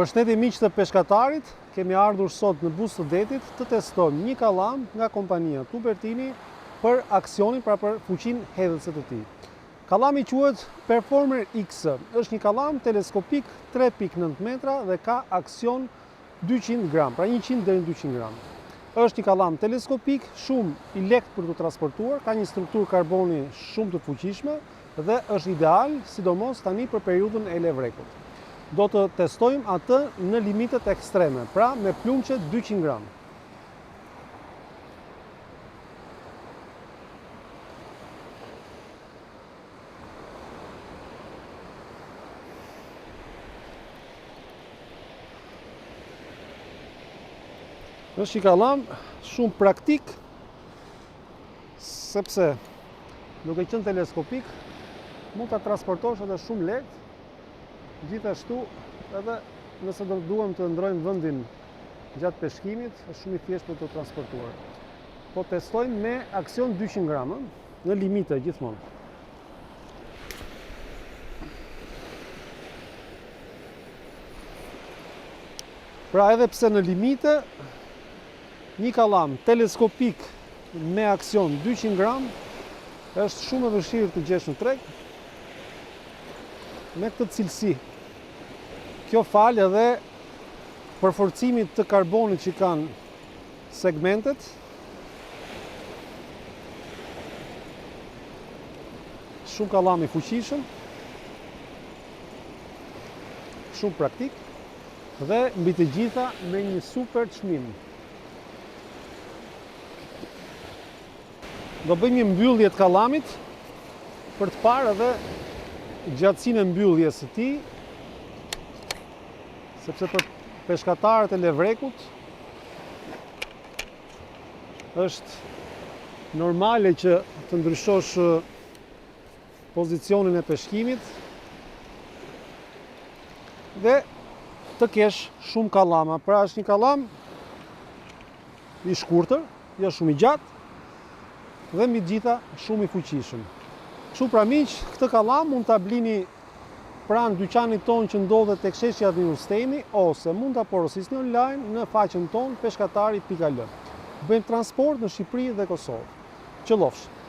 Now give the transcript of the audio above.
Përshëndetje miq të peshkatarit, kemi ardhur sot në buzë të detit të testojmë një kallam nga kompania Tubertini për aksionin, pra për fuqinë hedhëse të tij. Kallami quhet Performer X, është një kallam teleskopik 3.9 metra dhe ka aksion 200 gram, pra 100 deri në 200 gram. Është një kallam teleskopik, shumë i lehtë për t'u transportuar, ka një strukturë karboni shumë të fuqishme dhe është ideal, sidomos tani për periudhën e levrekut. Do të testojmë atë në limitet ekstreme, pra me plumçe 200 gram. Është një kallam shumë praktik, sepse duke qenë teleskopik, mund ta transportosh edhe shumë lehtë, gjithashtu edhe nëse do të duam të ndrojmë vendin gjatë peshkimit, është shumë i thjeshtë për të transportuar. Po testojmë me aksion 200 gram, në limite gjithmonë. Pra edhe pse në limite, një kallam teleskopik me aksion 200 gram, është shumë e vështirë të gjesh në treg, me këtë cilësi. Kjo falë edhe përforcimit të karbonit që kanë segmentet, shumë kallam i fuqishëm, shumë praktik dhe mbi të gjitha me një super çmim. Do bëjmë një mbyllje të kallamit për të parë edhe gjatësinë e mbylljes së tij, sepse për peshkatarët e levrekut është normale që të ndryshosh pozicionin e peshkimit dhe të kesh shumë kallama. Pra është një kallam i shkurtër, jo shumë i gjatë dhe mbi të gjitha shumë i fuqishëm. Kështu pra miq, këtë kallam mund ta blini pranë dyqanit tonë që ndodhet tek sheshi Avni Rustemi ose mund ta porosisni online në faqen tonë peshkatari.al. Bëjmë transport në Shqipëri dhe Kosovë. Qëllofsh!